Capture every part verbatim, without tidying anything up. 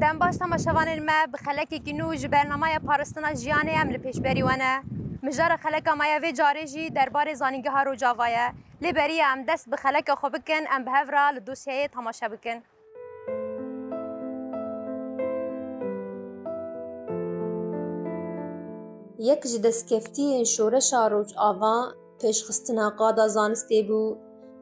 Dem baş temaşevanên me, bi xelekekî nû ji bernameya Parastina Jiyanê em li pêşberî we ne. Mijara xeleka me ya vê carê jî derbarê Zanîngeha Rojava ye. Lê beriya em dest bi xeleka xwe bikin, em bi hev re li dosyayê temaşe bikin. Yek ji destkeftiyên şoreşa Rojava pêşxistina qada zanistê bû.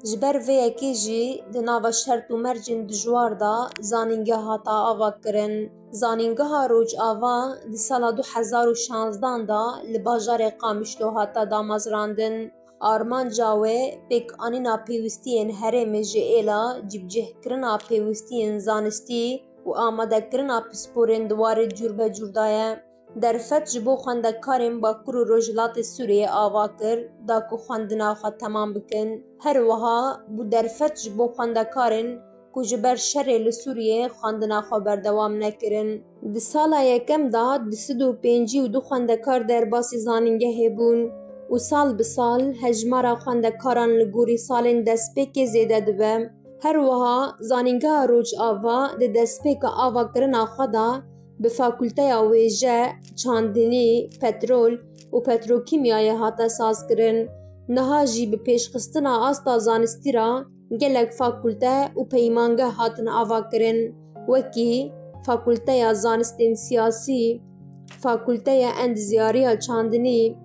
Ji ber vê yekê jî di nava şert û mercên dijwar de zanîngeha hate avakirin. Zanîngeha Rojava di sala du hezar û şanzdan de li bajarê Qamişlo hate damezrandin. Armanca wê pêkanîna pêwîstiyên herêmê ji êla cîbicihkirina pêwîstiyên zanistî û amadekirina pisporên di warê cûrbecûr de ye. Derfet ji bo xwendekarên Bakur û Rojhilatê Sûriyê ava kir, da ku xwendina xwe temam bikin. Her wiha bû derfet ji bo xwendekarên ku ji ber şerê li Sûriyê xwendina xwe berdewam nekirin. Di sala yekem de du sed û pêncî û du xwendekar derbasî zanîngehê bûn û sal bi sal hejmara xwendekaran li gorî salên destpêkê zêde dibe. Her wiha Zanîngeha Rojava di destpêka avakirina xwe de bi Fakulteya Wêje, Çandinî, Petrol û Petrokîmyayê hate sazkirin. Niha jî bi pêşxistina asta zanistî re gelek fakulte û peymangeh hatin avakirin, wekî Fakulteya Zanistên Siyasî, Fakulteya Endizyariya Çandinî,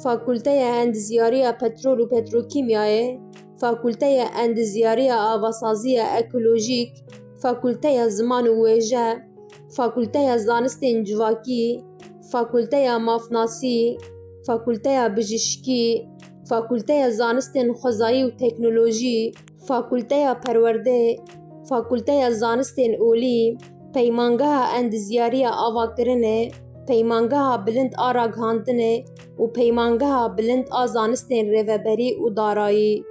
Fakulteya Endizyariya Petrol û Petrokîmyayê, Fakulteya Endizyariya Avasaziya Ekolojîk, Fakulteya Ziman û Wêje, Fakulteya Zanistên Civakî, Fakulteya Mafnasî, Fakulteya Bijîşkî, Fakulteya Zanistên Xwezayî û Teknolojî, Fakulteya Perwerdê, Fakulteya Zanistên Olî, Peymangeha Endizyariya Avakirinê, Peymangeha Bilind a Ragihandinê û Peymangeha Bilind a Zanistên Rêveberî û Darayî.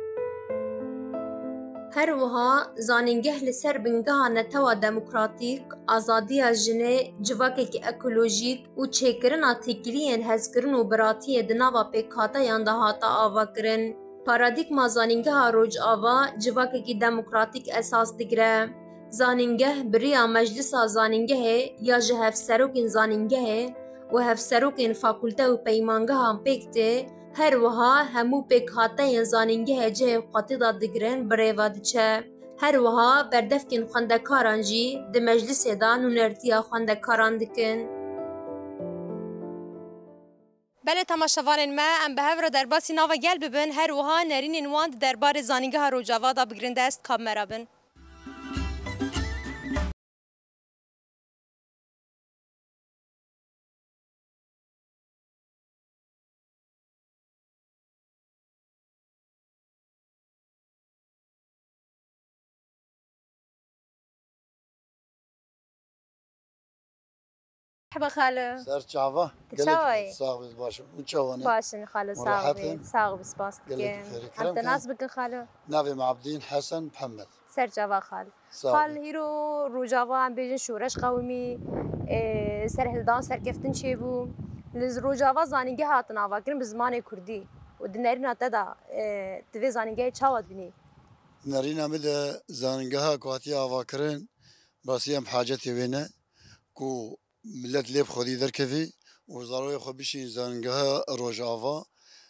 Her wiha zanîngeh li ser bingeha netewa demokratîk, azadiya jinê, civakekî ekolojîk û çêkirina têkiliyên hezkirin û biratiyê di nava pêkhateyan de hate avakirin. Paradîgma Zanîngeha Rojava civakekî demokratîk esas digire. Zanîngeh bi riya Meclisa Zanîngehê ya ji hevserokên zanîngehê û hevserokên fakulte û peymangehan pêk tê, her wiha hemû pêkhateyên zanîngehê cihê xwe tê de digirin, bi rê ve diçe. Her wiha berdevkên xwendekaran jî di meclisê de nûnertiya xwendekaran dikin. Belê temaşevanên me, em bi hev re derbasî nava gel bibin, her wiha nerînên wan di derbarê Zanîngeha Rojava de bigrin dest, ka bi me re bin. Merhaba xalo. Ser çava. Tu gelek çawa yî? Sax bî, baş im. Hûn çawa ne? Baş in xalo, sax bî. Sax bî, spas dikim. Gelek xêr. Em te nas bikin xalo. Navê min Abdîn Hesen Mihemed. Ser çava xal. Sağ ol. Xal, îro Rojava, em bêjin şoreş qewimî, e, serhildan, serkeftin çêbû. Li Rojava zanîngeh hatin avakirin bi zimanê kurdî û di nerîna te de, e, tu vê zanîngehê çawa dibînî? Nerîna min de zanîngeha ku hatiye avakirin, rastî em hacetê wê ne ku milet lê bi xwedî derkevî û zarokê xwe bişîn zanîngeha Rojava.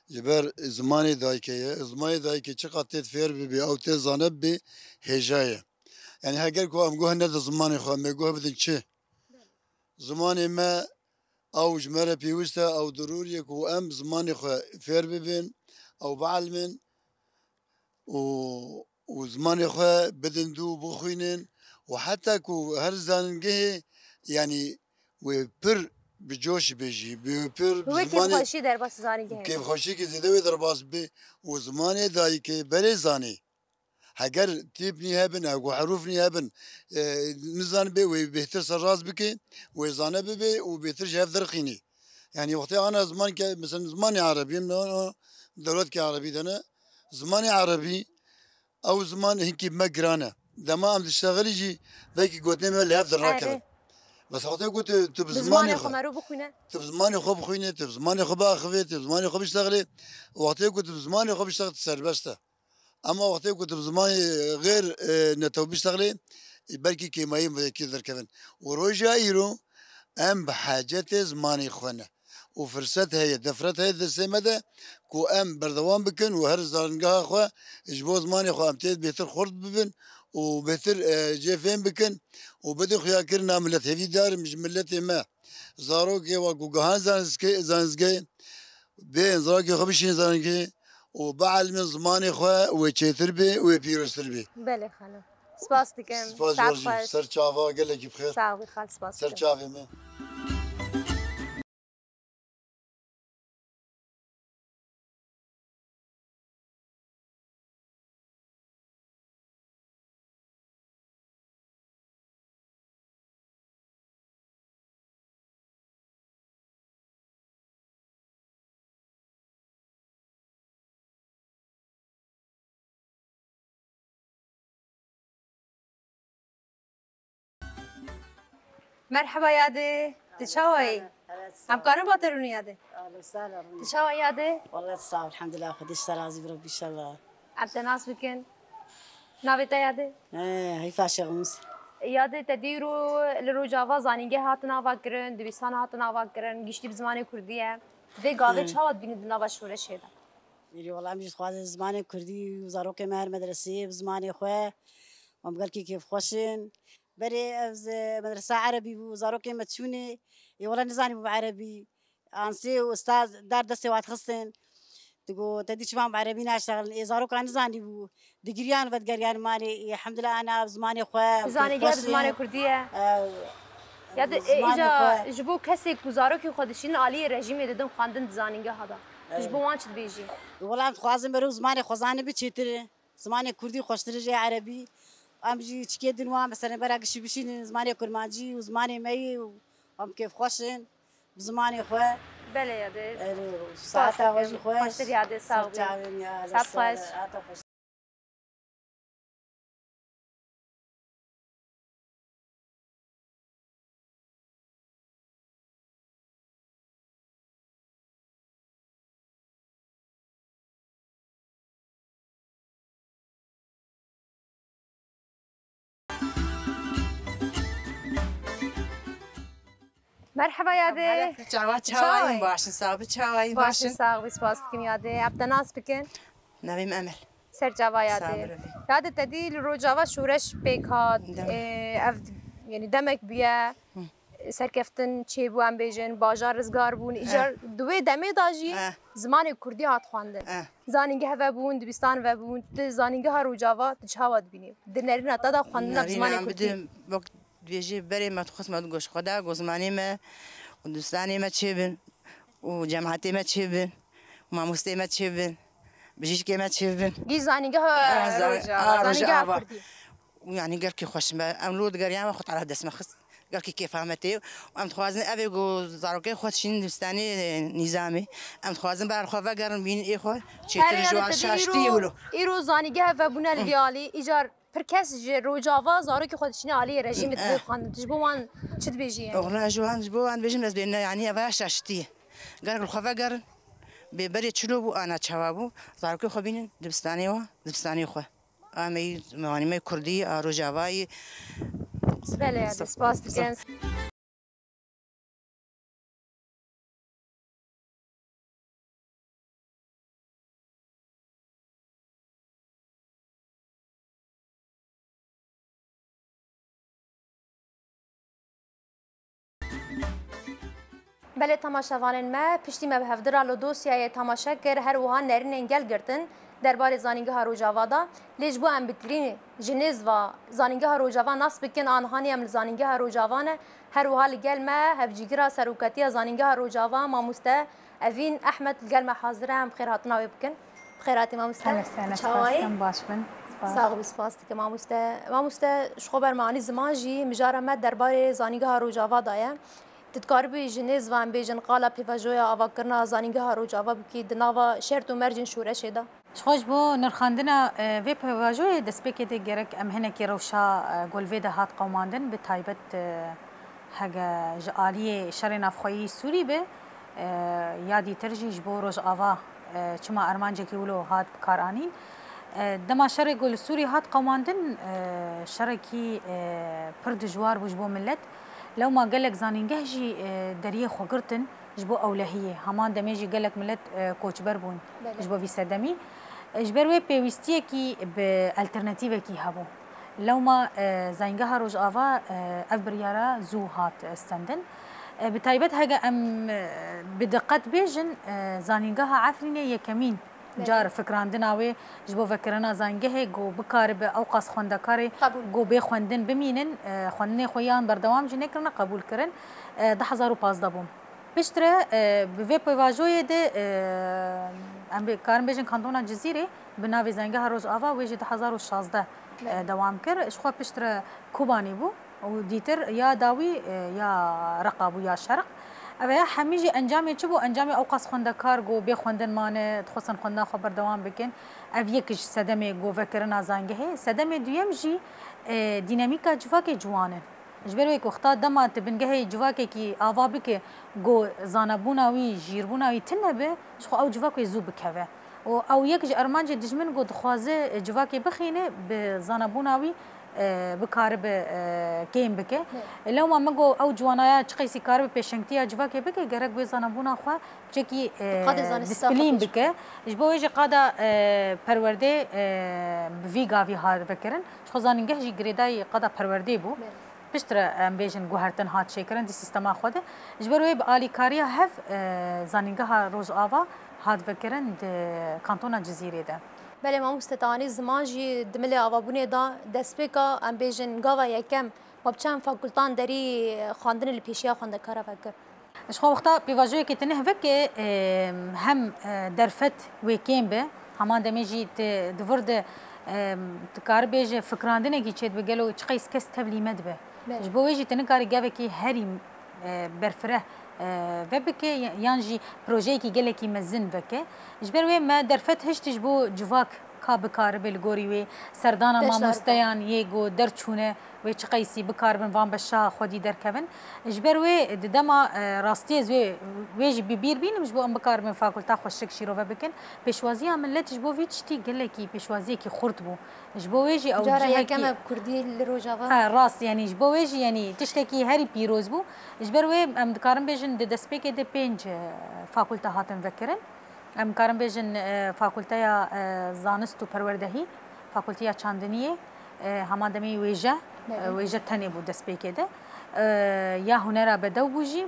Ji ber zimanê dayikê ye. Zimanê dayikê çiqas tê fêr bibê, ew tê zane bibê, hêja ye. Yanî heger ku em guh nede zimanê xwe, em ê guh bidin çi? Zimanê me ew ji me re pêwîst e, ew dirûrî ye ku em zimanê xwe fêr bibin, ew bielmin. û, û zimanê xwe bidin dû, bixwînin û heta ku her zanîngehê, yanî wê pir bi coş bê jî, wê pir bi Wê zimanê kêfxweşî derbasî zanîngehê. Kêfxweşiyekî zêde wê derbas bê û zimanê dayikê berê zanê. Heger tîp nî hebin, heger herûf nî hebin, e, nizanibê wê bêhtir serrast bike, wê zane bibe û bêhtir ji hev derxînî. Yanî wextê ana ziman ke, mesela zimanê erebî, no, no, dewletkê erebî de ne, zimanê erebî, ew ziman hinkî bi me giran e. Dema em diştexilî jî belkî gotinê me li hev dirnakevin. Erê. Bes wextê ku tu, tu bi Bi zimanê zimanê xwe xwe, merû bixwîne. Tu bi zimanê xwe bixwîne, tu bi zimanê xwe biaxivê, tu bi zimanê xwe biştexilê, wextê ku tu bi zimanê xwe biştexilî, tu serbest e. Ema wextê ku tu bi zimanê xêr, e, netew biştexilê, Belkî kêmayî vekî derkevin. Û roja îro em bi hacetê zimanê xwe ne. Û firset heye, defret heye destê me de ku em berdewam bikin û her zangeha xwe ji bo zimanê xwe em tê bêhtir xurt bibin û bêhtir, e, jê fêm bikin û bidin xuyakirina millet. Hêvîdar im ji milletê me, zarokê wa ku gihan zanistgehê, zanistgehê, bê zarokê xwe bişînin zanînkê û bielmin zimanê xwe wê çêtir bê û wê pîroztir bê. Belê xanım. Spas dikim. Spas Saet Jorjî. Xweş. Ser çava gelekî bi xêr. Sağ ol xal, spas Ser dikim. Çavê me. Merheba yadê, tu çawa yî? Evet, sağ ol. Em karin ba te rûnî yadê? Alo, sağ ol. Tu çawa yadê? Vallahi sağ ol, elhamdülillah, Xwedê ji te razî bi Rebbî inşallah. Em te nas bikin. Navê te yadê? He, Heyfa Şexmûs. Yadê te dîro li Rojava zanîngeh hatin ava kirin, dibistan hatin ava kirin, giştî bi zimanê kurdî ye. Vê gavê He. çawa dibînî di nava şoreşê de? Êrî wela em jî dixwazin zimanê kurdî û zarokên me her medreseyê bi zimanê xwe. Em gelkî kêfxweş in. Berê ez, e, medresa erebî bû, zarokên me çûnê. Ê wela nizanî bû bi erebî. Ansê û ustaz dar destê wan dixistin. Digo, te dî çiman bi erebî naştexilin. Ê zarokan nizanî bû. Digiriyan vedigeriyan malê. Ê, elhamdülillah, ana bi zimanê xwe, Zanîngeh bi zimanê kurdî ye. Ew, Ya de, e, zimanê îca xwe. Ji bo kesê ku zarokên xwe dişînin aliyê rejîmê didin xwendin di zanîngeha de. Ji bo wan çi dibêjî? Wela em dixwazin meriv zimanê xwe zanibi çêtir e. Zimanê kurdî xweştir e ji erebî. Em jî çikê din wan, mesela bera gişî bişînin zimanê kurmancî û zimanê me yê û em kêfxweş in bi zimanê xwe. Belê ya de. Erê, Spas saeta xwe dikim. Jî xweş. Xweştir ya de, sağ Ser bî. Çavên ya, Saet xweş. Saeta xweş. Merheba yadê. Çawa, çawa yîn, baş in, sağ bi, çawa yîn, baş in. Baş in, sağ bi, spas dikim yadê. Em te nas bikin. Navê min Emel. Ser çava yadê. Yadê te dî li Rojava şoreş pêk hat. Dem. Ee, ev, yani demek bûye. Serkeftin çêbû, em bêjin, bajar rizgar bûn. Îcar di wê demê de jî zimanê kurdî hat xwendin. Zanîngeh vebûn, dibistan vebûn. Di zanîngeha Rojava tu çawa dibînî? Di nerîna te de xwendina bi zimanê kurdî? Bidim, wek dibêjî berê me dixwest me digoş xwe da, go zimanê me û dibistanê me çêbin û cemaetê me çêbin û mamostê me çêbin, bijîşkê me çêbin. Gî zanîngeha Rojava, zanîngeha kurdî. Û yanî gelkî xweş in. Em lo digeriyan we xwe tala dest me xist. Gelkî kêfa me tê. Û em dixwazin evê ku zarokê xwe dişînin dibistanê nîzamê. Em dixwazin ber xwe vegerin, bînin ê xwe çêtir ji wan şaştî wilo. Îro zanîgeha vebûne li vî alî, îcar pir kes ji Rojava zarokê xwe dişîne aliyê rejîmê dibê xwendin. Tu ji bo wan çi dibêjî yani? Oxna ji wan, ji bo wan dibêjim ez bêne yanî eva şaştî. Gerek li xwe vegerin. Bê berê çilo bû, ana çawa bû. Zarokê xwe bînin dibistanê wa, dibistanê xwe. Ameyî, wanî me kurdî, a Rojavayî. Belê, spas dikim. Belê temaşevanên me, piştî me bi hevdira Lodosyayê temaşe kir, her wiha nerînên gel girtin derbarê Zanîngeha Rojava de. Lê ji bo em bitirîn ji nêz va Zanîngeha Rojava nas bikin, anihanî em li Zanîngeha Rojava ne. Her wiha li gel me hevcîgira serokatiya Zanîngeha Rojava, mamoste Evîn Ehmed li gel me hazir e, em bi xêr hatina wê bikin. Bi xêr hatî mamoste. Hello, Sena, çawa yî? Spas, em baş bin. Spas. Sax bî, spas dikim mamoste. Mamoste, ji xwe ber me anî ziman jî, mijara me derbarê Zanîngeha Rojava de ye. Tu dikaribî ji nêz ve em bêjin qala pêvajoya avakirina Zanîngeha Rojava bikî di nava şert û mercên şoreşê de? Ji xwe ji bo nirxandina, e, vê pêvajoyê destpêkê de gerek em hinekî rewşa, e, ku li vê de hat qewimandin, bi taybet, e, heke ji aliyê şerê navxweyî Sûrî be, e, ya dîtir jî ji bo Rojava, e, çima armancekî wilo hat bikaranîn. E, dema şerê ku li Sûrî hat qewandin, e, şerekî, e, pir dijwar bû ji bo milet. Lewma gelek zanîngeh jî, e, deriyê xwe girtin ji bo ewlehiyê. Heman demê jî gelek milet, e, koçber bûn Belê. ji bo vî sedemî. E, ji ber wê pêwîstiyekî bi alternatîvekî hebû. Lewma, e, Zanîngeha Rojava, e, ev biryara zû hat, e, stendin. E, bi taybet hege em, e, bi diqet bêjin, e, Zanîngeha Efrînê yekemîn Belê. car fikrandina wê ji bo vekirina zanîngehê ku bikaribe ew qas xwendekarê Qebûl. ku bê xwendin bimînin, e, xwendinê xwe yan berdewam jî nekirine qebûl kirin, e, du hezar û pazdeh bû. Piştre, e, bi vê pêvajoyê de, e, em bê-, karin bêjin Kantona Cizîrê bi navê Zanîngeha Rojava wê jî du hezar û şazdeh, Belê. e, dewam kir. Ji xwe piştre Kobanê bû û dîtir ya dawî, e, ya Reqa bû ya Şerq. Ev ya hemî jî encamê çi bû? Encamê ew qas xwendekar ku bê xwendin mane, dixwestin xwendina xwe berdewam bikin. Ev yek ji sedemê ku vekirina zanîngehê. Sedemê duyem jî, e, dînamîka civakê ciwan in. Ji ber wê ku xeta dema tu bingehê civakekî ava bike ku zanebûna wî, jîrbûna wî tune be, ji xwe ew civak wê zû bikeve. Û ew yek ji armancê dijmin ku dixwaze civakê bixîne, bi zanebûna wî, e, bikaribe, e, kêm bike. Lewma me got ew ciwanaya çiqeysî karibe pêşengtiya civakê bike, gerek wê zanebûna xwe piçekî, e, Qadê zanistî disiplîn bike. Ji bo wê jî qada, e, perwerdê, e, bi vî gavî hat vekirin. Ji xwe zanîngeh jî girêdayî qada perwerdê bû. Belê. Piştre, em bêjin, guhertin hat çêkirin di sîstema xwe de. Ji ber wê bi alîkariya hev, e, Zanîngeha Rojava hat vekirin di Kantona Cizîrê de. Belê mamoste, te anî ziman jî di milê avabûnê de destpêka, em bêjin, gava yekem, ma bi çend fakultan derî xwendinê li pêşiya xwendekara vekir? Ji xwe wexta pêvajoyekê tune veke, e, hem, e, derfet wê kêm be, heman demê jî tu di vir de, e, tu karî bêje fikrandinekî çêdibe gelo çiqeys kes tevlî me dibe. Belê. Ji bo wê jî tu nikarî gavekî herî, e, berfireh, e, vebike ya-, yan jî projeyekî gelekî mezin veke. Ji ber wê me derfet hişt ji bo civak ka bikaribe li gorî wê serdana Pêşdarî mamosteyan yê ku derçûne wê çi qeysî bikaribin van beşa xwedî derkevin. Ji ber wê di dema, e, rastiyê ez wê, wê jî bi bîr bînim ji bo em bikaribin fakulta xweşik şîrove bikin. Pêşwaziya millet ji bo vî tiştî gelekî pêşwaziyekî xurt bû. Ji bo wê jî ew Cara cihekî yekem e bi kurdî li Rojava. Ha, rast, yanî ji bo wê jî, yanî tiştekî herî pîroz bû. Ji ber wê em dikarin bêjin di destpêkê de pênc, e, fakulte hatin vekirin. Em karin bêjin, e, Fakulteya, e, Zanist û Perwerdehî, Fakulteya Çandiniyê, e, hema demê wêje, Belê. e, wêje tenê bû destpêkê de. E, ya hunera bedew bû jî,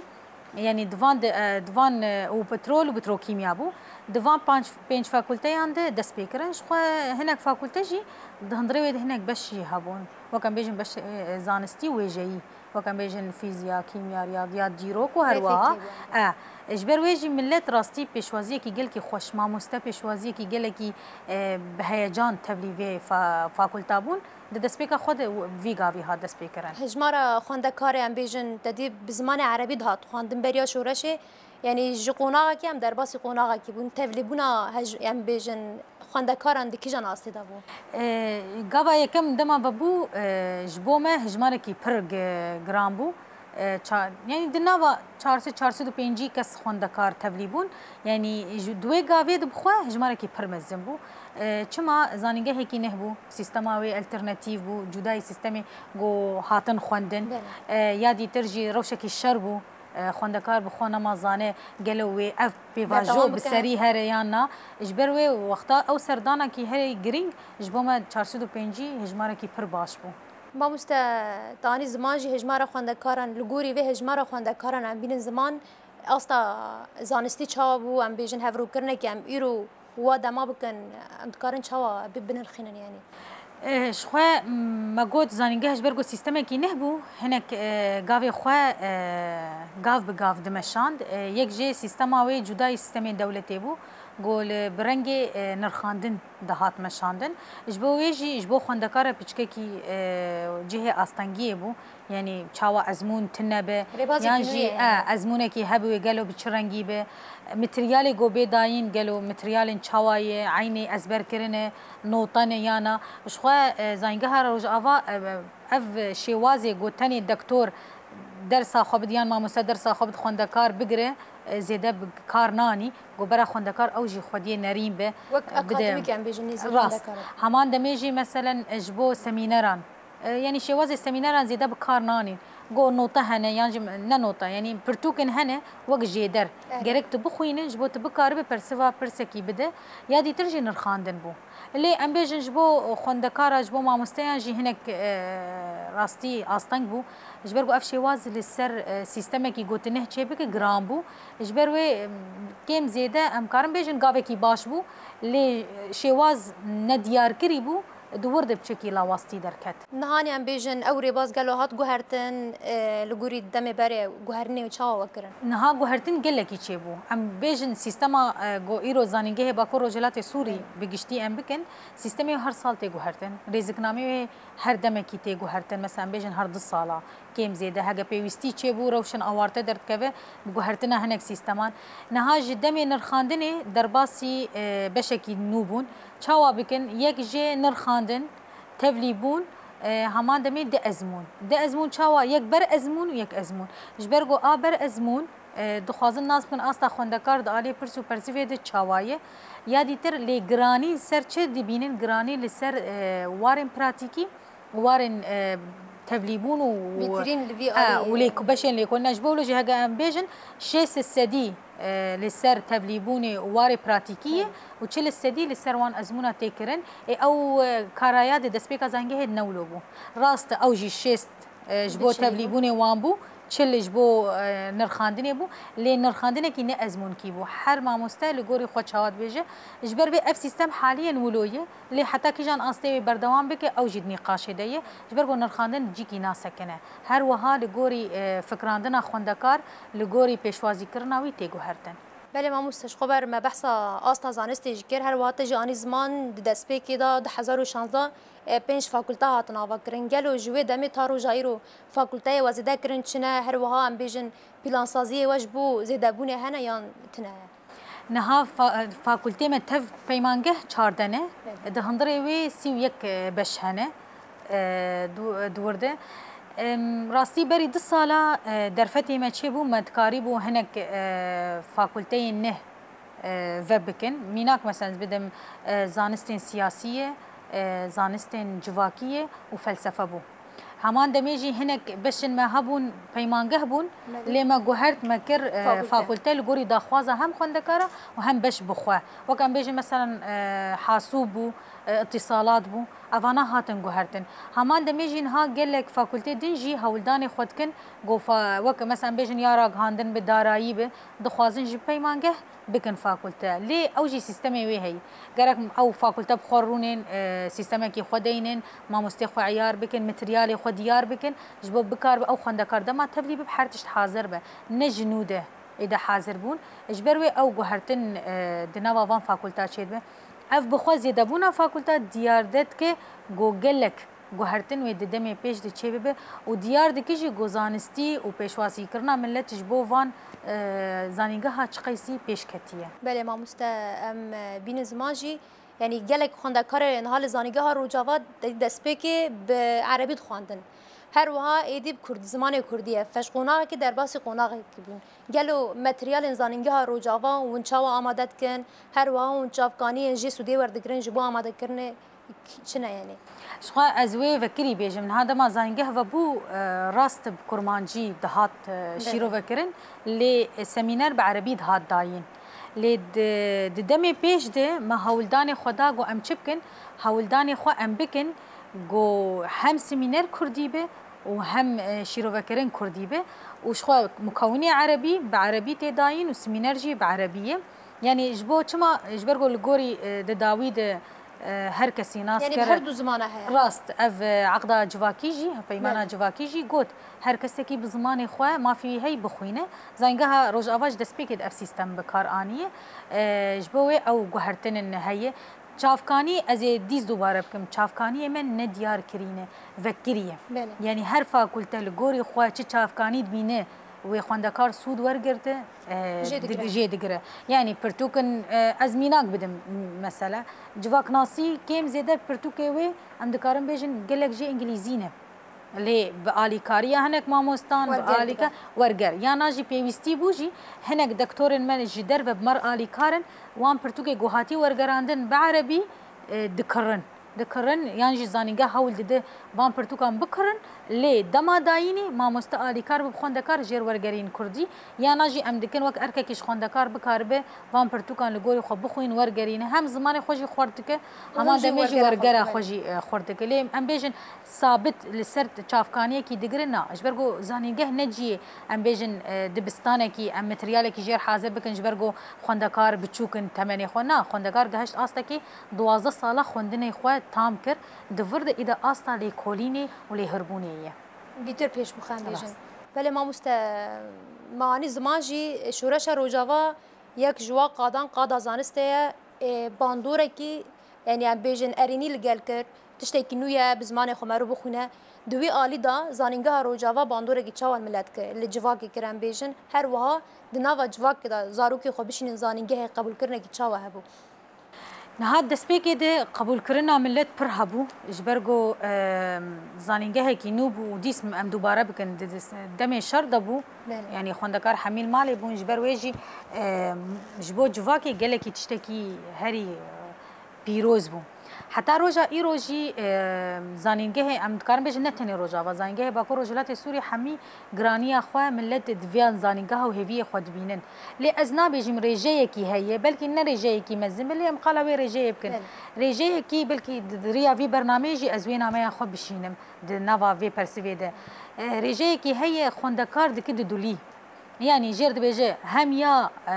yanî di van de, e, di van, e, û petrol û petrokîmya bû. Di van panc, pênc fakulteyan de dest pê kirin. Ji xwe hinek fakulte jî di hundirê wê de hinek beş jî hebûn. Wek em bêjin beş, e, zanistî û wêjeyî. Wek em bêjin fîzya, kîmya, riyadiyat, dîrok û her wiha. Efekî bû. E, ji ber wê jî millet rastî pêşwaziyekî gelkî xweş, mamoste pêşwaziyekî gelekî, e, bi heyecan tevlî vê fa-, fakulta bûn. Di destpêka xwe de û vî gavî hat destpêkirin. Hejmara xwendekarê em bêjin te dî bi zimanê erebî dihat xwendin beriya şoreşê. Yanî ji qonaxekî em derbasî qonaxekî bûn. Tevlîbûna hej-, em bêjin xwendekaran di kîjan astê de bû? E, gava yekem dema vebû, e, ji bo me hejmarekî pir gi-, giran bû. E, ça-, yanî di nava çar sed, çar sed û pêncî kes xwendekar tevlî bûn. Yanî ji, di wê gavê de bi xwe hejmarekî pir mezin bû. E, çima zanîngehekî neh bû, sîstema wê alternatîf bû, cudayî sîstemê ku hatin xwendin. Belê. E, ya dîtir jî rewşekî şer bû. E, xwendekar bi xwe nema zane gelo wê ev pêvajo Berdewam bi bike. serî here yan na. Ji ber wê wexta ew serdanekî herî girîng ji bo me çar sed û pêncî hejmarekî pir baş bû. Mamoste, te anî ziman jî hejmara xwendekaran, li gorî vê hejmara xwendekaran em bînin ziman asta zanistî çawa bû, em bêjin hevrûkirinekî em îro wa dema bikin, em dikarin çawa bi-, binirxînin yanî? Eh, ji xwe, m-, me got zanîngeh ji ber ku sîstemekî neh bû, hinek, eh, gavê xwe, eh, gav bi gav dimeşand. Eh, yek jê sîstema wê cudayî sîstemên dewletê bû, ku li bi rengê, eh, nirxandin dihat meşandin. Ji bo wê jî, ji bo xwendekara piçkekî, eh, cihê astengiyê bû. Yanî çawa ezmûn tune be, Rêbazekî yan nû jî, ye e, yani. ezmûnekî hebe wê gelo bi çi rengî be, materyalê go bê dayîn gelo materyalên çawa ye, eynê ezberkirine, notane yana. Ji xwe, e, Zanîngeha Rojava, e, ev şêwazê go tenê dektor Dersa xwe bid yan mamoste dersa xwe bid xwendekar bigire, e, zêde bi kar nanî, go bera xwendekar ew jî xwediyê nerîn be, Wek e, bide. Akademîk em bêjin, nêzî Rast. Xwendekar. Heman demê jî meselen, e, ji bo semîneran, e, yanî şêwazê semîneran zêde bi kar nanîn. Go note hene, yan jî ne note, yanî pirtûkin hene wek jêder. Evet. Gerek tu bixwînin, ji bo tu bikaribe persiva pirsekî bide, ya dîtir jî nirxandin bû. Lê em bêjin ji bo xwendekara, ji bo mamosteyan jî hinek, e, rastî asteng bû. Ji ber ku ev şêwaz li ser, e, sîstemekî gotineh çêbike giran bû. Ji ber wê, e, kêm zêde em karin bêjin gavekî baş bû. Lê, e, şêwaz nediyarkirî bû, di wir de piçekî lawastî derket. Nihanî em bêjin ew rêbaz gelo hat guhertin, e, li gorî demê berê guhertinê çawa we kirin? Niha guhertin gelekî çêbû. Em bêjin sîstema, e, go îro zanîngehê Bakur Rojhilatê Sûrî bi giştî em bikin, sîstemê her sal tê guhertin. Rêziknameyê her demekî tê guhertin. Mesela em bêjin her du sala kêm zêde. Hege pêwîstî çêbû, rewşin awarte derdikeve bi guhertina hinek sîsteman. Niha ji demê nirxandinê derbasî, e, beşekî nû bûn. Çawa bikin? Yek jê nirxandin, tevlîbûn, e, heman demê di ezmûn. Di ezmûn çawa? Yek ber ezmûn û yek ezmûn. Ji ber ku a ber ezmûn, e, dixwazin nas bikin asta xwendekar di aliyê pirs û persîvê de çawa ye. Ya dîtir lê giranî ser çi dibînin? Giranî li ser, e, warên pratîkî, warên, e, tevlîbûn û Bîtirîn li vî ha, alî. Û lê beşên lêkolîna ji bo wilo jî hege em bêjin şêst sedî, e, li ser tevlîbûnê û warê pratîkî ye Belê. Û çil sedî li ser wan ezmûna tê kirin. Ê ew, e, karaya di destpêka zangehê ne wilo bû. Rast e, ew jî şêst, e, ji bo Dişê bû. Tevlîbûnê wan bû, çil ji bo, e, nirxandinê bû. Lê nirxandinekî ne ezmûnkî bû. Her mamoste li gorî xwe çawa dibêje. Ji ber vê ev sîstem haliyen wilo ye. Lê heta kîjan astê wê berdewam bike, ew jî di nîqaşê de ye. Ji ber ku nirxandin cîkî nasekine. Her wiha li gorî, e, fikrandina xwendekar, li gorî pêşwazîkirina wî tê guhertin. Belê mamoste, ji xwe ber me behsa asta zanistê jî kir. Her wiha te jî anî ziman di destpêkê de du hezar û şanzdeh, e, pênc fakulte hatin avakirin. Gelo ji wê demê ta roja îro fakulteyê we zêde kirin çi ne? Her wiha em bêjin plansaziyê we ji bo zêdebûnê hene yan tune ye? Niha fa-, fakultê me tev peymangeh çardeh ne. Evet. Di hundirê wê sî û yek beş hene, e, du-, di wir de. Em, rastî berî du sala, e, derfetê me çêbû, me dikarîbû hinek, e, fakulteyên neh, e, vebikin. Mînak, meselen, bidim, e, zanistên siyasî ye, e, zanistên civakî ye û felsefe bû. Heman demê jî hinek beşên me hebûn, peymangeh bûn, Belê. Lê me guhert, me kir, e, Fakulte. Fakulte li gorî daxwaza hem xwendekara û hem beş bi xwe. Wek em bêjin, meselen, e, hasûb bû, e, îtîsalat bû, evana hatin guhertin. Heman demê jî niha gelek fakultê din jî hewldanê xwe dikin, go fa-, wek, meselen, bêjin ya ragihandin bi, darayî bi, dixwazin ji peymangeh bikin fakulte. Lê ew jî sîstemê wê heye. Gerek ew fakulte bi xwe rûnên, e, sîstemekî xwe deynin, mamostê xwe eyar bikin, materyalê xwe diyar bikin, ji bo bikaribe ew xwendekar dema tevlî bibe her tişt hazir be. Ne ji nû de êde hazir bûn. Ji ber wê ew guhertin, e, di nava van fakulta çêdibe. Ev bi xwe zêdebûna fakulta diyar de dike ku gelek guhertin wê di demê pêş de çêbibe û diyar dike jî ku zanistî û pêşwazîkirina milet ji bo van, e, zanîngeha çiqeysî pêş ketiye. Belê mamoste, em, e, bînin ziman jî, yanî gelek xwendekarê niha li Zanîngeha Rojava de-, destpêkê bi erebî dixwendin. Her wiha êdî bi kurd, zimanê kurdî ye. Feş qonaxekî derbasî qonaxekî bûn. Gelo materyalên Zanîngeha Rojava hûn çawa amade dikin? Her wiha hûn çavkaniyên jê sûdê werdigirin ji bo amadekirinê çi ne, yanî? Ji xwe ez wê vekirî bêjim. Niha dema zanîngeh vebû, e, rast bi kurmancî dihat, e, Belê. Şîrovekirin, lê, e, semîner bi erebî dihat dayîn. Lê di, di demê pêş de me hewldanê xwe da ku em çi bikin? Hewldanê xwe em bikin ku hem semîner kurdî be û hem, e, şîrovekirin kurdî be û ji xwe mukewinê erebî, bi erebî tê dayîn û semîner jî bi erebî ye. Yanî ji bo çima, ji ber ku li gorî, e, di dawî de, e, her kesî nas Yanî bi kere her du zimana heye. Rast, ev, e, eqda civakî jî, peymana Belê. Civakî jî got, her kesekî bi zimanê xwe mafî wî heye bixwîne. Zanîngeha Rojava ji destpêkê de ev sîstem bi kar aniye. E, ji bo wê ew guhertinin heye. Çavkanî, ez ê dîs dubare bikim, çavkaniyê me nediyar kirîne, vekirî ye. Belê. Yanî her fakulte li gorî xwe çi çavkanî dibîne, wê xwendekar sûd wergirte, e, Jê digire. dig-, jê digire. Yanî pirtûkin, e, ez mînak bidim, m-, mesela, civaknasî kêm zêde pirtûkê wê, em dikarin bêjin gelek jê îngilîzî ne. Lê bi alîkariya hinek mamostan, bi Werger alîka dibe. Werger. Yana jî pêwîstî bû jî hinek doktorên me ji derve bi mer alîkar in, wan pirtûkê ku hatî wergerandin bi erebî, e, dikirin. Dikirin, yan jî zanîngeha hewl dide van pirtûkan bikirin, lê dema dayînê mamoste alîkar bi xwendekar jêr wergerîn kurdî, yana jî em dikin wek erkekî ji xwendekar bikaribe van pirtûkan li gorî xwe bixwîn wergerîne. Hem zimanê xwe jî xurt dike, heman demê jî wergera xwe jî, e, xurt dike. Lê em bêjin sabit li ser çavkaniyekî digire, na. Ji ber ku zanîngeh ne cihê, em bêjin, e, dibistanekî, em materyalekî jêr hazir bikin, ji ber ku xwendekar biçûk in temenê xwe. Na, xwendekar gehişt astekî duwazdeh sala xwendinê xwe tam kir, di vir de îde asta lêkolînê û lêhirbûnê ye. Gîtir pêş bixwe em bêjin. Rast. Belê mamoste, me anî ziman jî şoreşa Rojava yek ji wa qadan qada zanistê ye, ê, bandorekî, yanî em bêjin erênî li gel kir, tiştekî nû ye, bi zimanê xwe merû bixwîne. Di wî alî de zanîngeha Rojava bandorekî çawa li milet kir, li civakê kir em bêjin, her wiha di nava civakê de zarokê xwe bişînin zanîngehê qebûlkirinekî çawa hebû? Niha destpêkê de qebûlkirina milet pir hebû. Ji ber ku, e, zanîngehekî nû bû û dîs em dubare bikin, di, di demê şer de bû. Belê. Yanî xwendekar hemî li malê bûn. Ji ber wê jî, e, ji bo civakê gelekî tiştekî herî, e, pîroz bû. Heta roja îro jî, e, zanîngehê, em dikarin bêjin ne tenê Rojava, zanîngehê Bakur Rojhilatê Sûrî hemî giraniya xwe milet di vê zanîngeha û hêviyê xwe dibînin. Lê ez nabêjim rêjeyekî heye, belkî ne rêjeyekî mezin be, lê em qala wê rêjeyê bikin. Belê. Rêjeyekî belkî di, di riya vî bernameyê jî ez wê nameya xwe bişînim di nava vê persivê de. E, rêjeyekî heye xwendekar dike dudulî. Yanî jêr dibêje hem ya, e,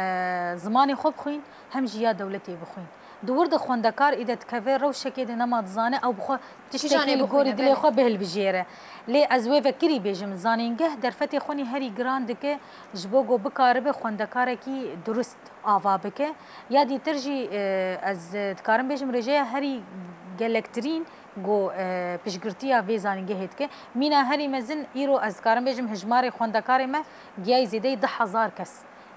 zimanê xwe bixwîn, hem jî ya dewletê bixwîn. Di wir de xwendekar îde dikeve rewşekê de nema dizane ew bi xwe tiştekî li gorî dilê xwe bihilbijêre. Lê ez wê vekirî bêjim, zanîngeh derfetê xwe nî herî giran dike ji bo ku bikaribe xwendekarekî durist ava bike. Ya dîtir jî, e, ez dikarim bêjim rêjeya herî gelektirîn ku, e, piştgirtiya vê zanîngehê dike. Mîna herî mezin îro ez dikarim bêjim hijmarê xwendekarê me giyayî zêdeyî du hezar kes.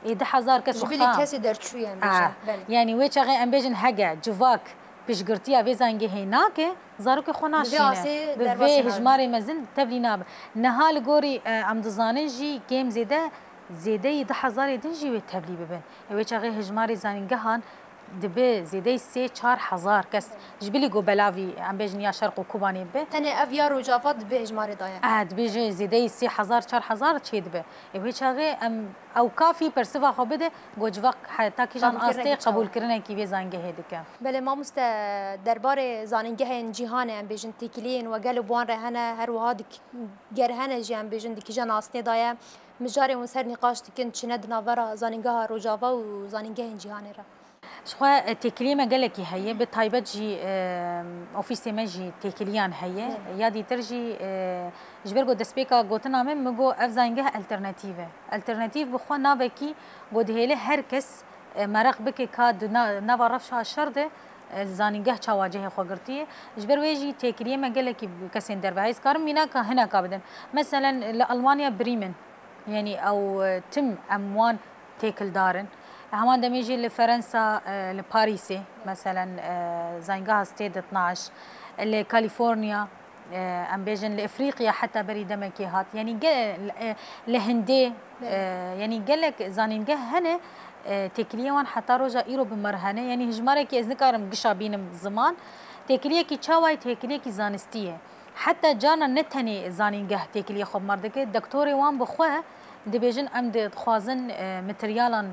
Ê du hezar kes Ji bilî wexta kesê derçûye em bêjin. Ah, belê. Yanî wê çaxê em bêjin hege civak piştgirtiya vê zanîngehê nake, zarokê xwe naşîne. Bi vê asê derbasî nabe. Bi vê hijmarê mezin tevlî nabe. Niha li gorî, e, em dizanin jî kêm zêde, zêdeyî du hezarê din jî wê tevlî bibin. Ê wê çaxê hijmarê zanîngehan dibe zêdeyî sê çar hezar kes. Ji bilî ku belavî, em bêjin ya Şerq û Kobanê be. Tenê ev ya Rojava di vê hijmarê de ye. Eh, dibêje zêdeyî sê hezar çar hezar çê dibe. Ê wê çaxê em ew kafî persiva xwe bide, ku civak heta kîjan astê qebûlkirinekî vê zangehê dike. Belê mamoste, derbarê zanîngehên cîhanê em bêjin têkiliyên we gelo bi wan re hene, her wiha dik-, ger hene jî em bêjin di kîjan astê de ye. Mijarê hûn ser nîqaş dikin çi ne di navbera zanîngeha Rojava û zanîngehên cîhanê re? Ji xwe, e, têkiliyê me gelekî heye, bi taybet jî, e, ofîsê me jî têkiliyan heye. Belê. Ya dîtir jî, e, ji ber ku destpêka gotina min, min got ev zanîngeh alternatîf e. Alternatîf bi xwe navekî ku dihêle her kes, e, meraq bike ka di na-, nava rewşa şer de, e, zanîngeh çawa cihê xwe girtiye. Ji ber wê jî têkiliyê me gelekî kesên derve heye. Ez karim mînaka hineka bidim. Meselen li Almanya Bremen. Yanî ew, e, tim em wan têkildar in. Heman demê jî li Ferensa, e, li Parîsê, meselen, e, zanîngeha Stade itnaş, li Kalîforniya, e, em bêjin li Efrîqiya heta berî demekê hat. Yanî ge-, e, li Hindê, e, yanî gelek zanîngeh hene, e, têkiliyê wan heta roja îro bi mer hene. Yanî hijmarekî ez nikarim gişa bînim ziman. Têkiliyekî çawa ye? Têkiliyekî zanistî ye. Heta carna ne tenê zanîngeh têkiliyê xwe bi mer dike, doktorê wan bi xwe dibêjin, em dixwazin, e, materyalan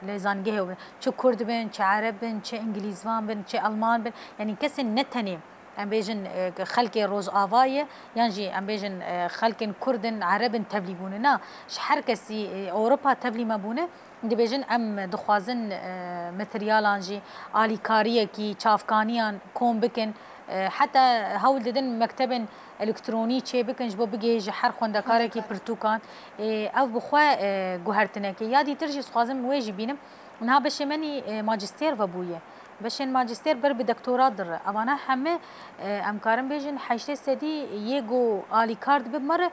li zanîngehê bibin. Çi kurd bin, çi ereb bin, çi îngilîzvan bin, çi alman bin. Yanî kesên ne tenê, em bêjin, e, xelkê Rojava ye, yan jî em bêjin, e, xelkên kurd in, ereb in tevlî bûne. Na, ji her kesî, e, Ewropa tevlî me bûne. Dibêjin, em dixwazin, e, materyalan jî, alîkariyekî, çavkaniyan kom bikin, e, heta hewl didin mektebên elektronî çê bikin, ji bo bigihê ji her xwendekarekî pirtûkan. E, ev bi xwe, e, guhertinekê. Ya dîtir jî dixwazim wê jî bînim. Niha beşê me nî, e, majîster vebûye. Beşên majîster ber bi doktora dire. Evana heme, e, em karin bêjin, heştê sedî yê ku alîkar dibe bi me re,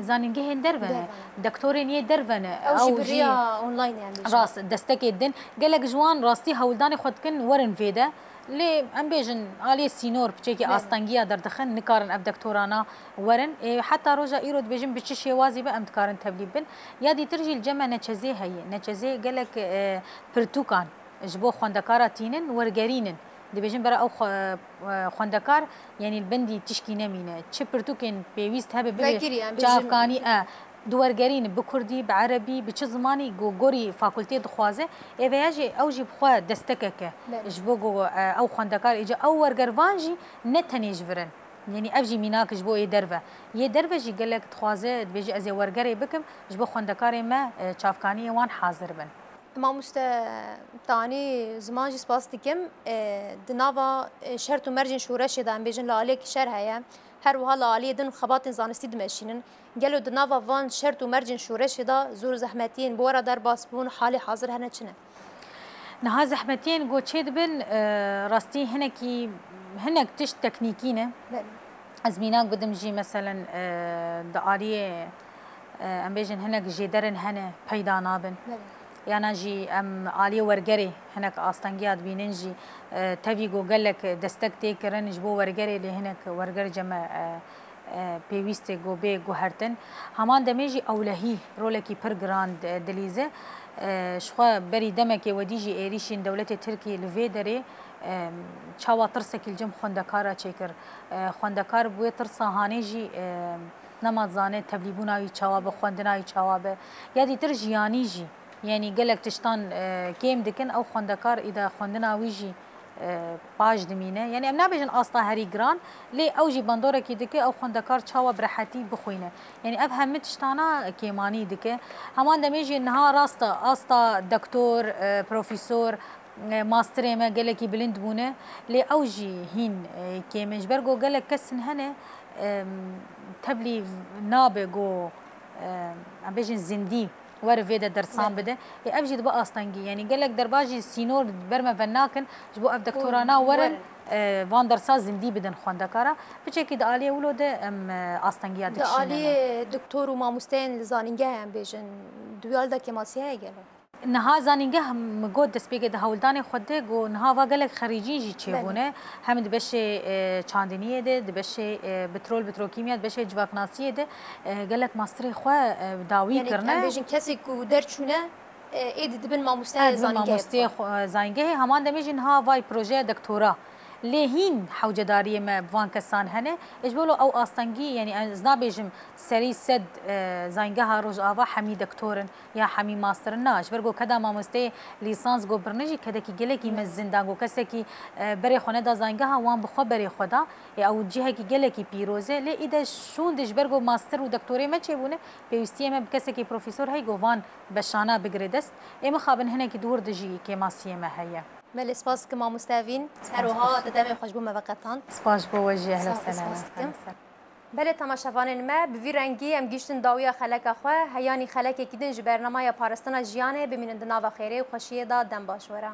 zanîngehên derve ne. Derve ne. Doktorên yê derve ne. Ew jî bi riya online, em bêjin. Rast, destekê din. Gelek ji wan rastî hewldanê xwe dikin, werin vê de. Lê em bêjin aliyê sînor piçekî Belê. astengiya derdixin, nikarin ev doktorana werin. Ê, heta roja îro dibêjin bi çi şêwazî be em dikarin tevlî bin. Ya dîtir jî li cem me neçezê heye. Neçezê gelek, e, pirtûkan ji bo xwendekara tînin, wergerîn in. Dibêjin bera ew xwe-, e, xwendekar, yanî li bindî tişkî nemîne. Çi pirtûkên pêwîst hebe bibe Vekirî, em bêjin çavkanî, e, di wergerîn, bi kurdî, bi erebî, bi çi zimanî go-, gorî fakultê dixwaze, ê veya jî ew jî bi xwe destekeke Belê. ji bo go-, e, ew xwendekar êca ew wergervan jî ne tenê ji vir in. Yanî ev jî mînak ji bo ê derve. Yê derve jî gelek dixwaze, dibêje ez ê wergerê bikim, ji bo xwendekarê me, e, çavkaniyê wan hazir bin. Mamoste, te anî ziman jî spas dikim. E, di nava, e, şert û mercên şoreşê de em bêjin li aliyekî şer heye. Her wiha li aliyê din xebatên zanistî dimeşînin. Gelo di nava van şert û mercên şoreşê de zor zehmetiyên bi we re derbas bûn, halê hazir hene çi ne? Niha zehmetiyên ku çêdibin, e, rastî hinekî, hinek tişt teknîkî ne. Belê. Ez mînak bidim jî, meselen, e, di aliyê, e, em bêjin hinek jêderin hene peyda nabin. Belê. Yana jî em aliyê wergerê hinek astengiya dibînin jî, e, tevî ku gelek destek tê kirin ji bo wergerê, lê hinek werger cem me, e, e, pêwîst e ku bê guhertin. Heman demê jî ewlehî rolekî pir giran di-, dilîze. E, ji xwe berî demekê wedî jî êrîşên dewletê Tirkî li vê derê, e, çawa tirsekî li cem xwendekara çêkir. E, xwendekar bi wê tirsa hanê jî, e, nema dizane tevlîbûna wî çawa be, xwendina wî çawa be. Ya dîtir jiyanî jî, yanî gelek tiştan, e, kêm dikin, ew xwendekar îda xwendina wî jî, e, paş dimîne. Yanî em nabêjin asta herî giran, lê ew jî bandorekî dike, ew xwendekar çawa bi rehetî bixwîne. Yanî ev hemî tiştana kêmanî dike. Heman demê jî niha rast e, asta doktor, e, profesor, e, masterê me gelekî bilind bûne, lê ew jî hîn, e, kêm in. Ji ber ku gelek kes hene, e, tevlî nabe ku, e, em bêjin zindî were vê de dersan Belê. bide. Ê, ev jî dibe astengî. Yanî gelek derbas jî sînor ber me venakin, ji bo ev doktorana Hûn werin, werin. e, van dersa zindî bidin xwendekara. Piçekî di aliyê wilo de em, e, astengiya Di dikişînin. aliyê doktor û mamosteyên li zanîngehê em bêjin, di wî alî de kêmasî heye gelo? Niha zanîngeh min got destpêkê di hewldanê xwe de got niha va gelek xerîcîn jî çêbûne. Belê. Hem di beşê, e, çandiniyê de, di beşê, e, petrol, petrokîmya, di beşê civaknasiyê de, e, gelek masterê xwe, e, dawî Yanî kirine. em bêjin kesê ku derçûne, e, êdî dibin mamoste Erdibin zanîngehê mamosteyê xwe. xwe, e, zanîngehê. Heman demê jî niha vay projeya doktora. Lê hîn hewcedariyê me bi van kesan hene. Ji bo ew astengî, yanî ez nabêjim serî sed, e, zanîngeha Rojava hemî doktor in. Ya hemî master in, na, ji ber ku keda mamosteyê lîsans ku birine jî kedekî gelekî mezin da, ku kesekî, e, berê xwe neda zanîngeha, wan bi xwe berê xwe da. Ê, ew cihekî gelekî pîroz e. Lê îde şûn de ji ber ku master û doktorê me çêbûne, pêwîstiyê me bi kesekî profesor heye ku van beşana bigire dest. Ê mixabin hinekî di wir de jî kêmasiyê me heye. Belê, spas dikim mamoste Evîn. Her wiha te demê xwe ji bo me veqetand. Spas ji bo we jî, ehlen Sağ ol, spas dikim. Belê temaşevanên me, bi vî rengî em gihîştin dawiya xeleka xwe. Heyanî xelekekî din ji bernameya Parastina Jiyanê, bimînin di nava xêrê û xweşiyê de, dem baş were.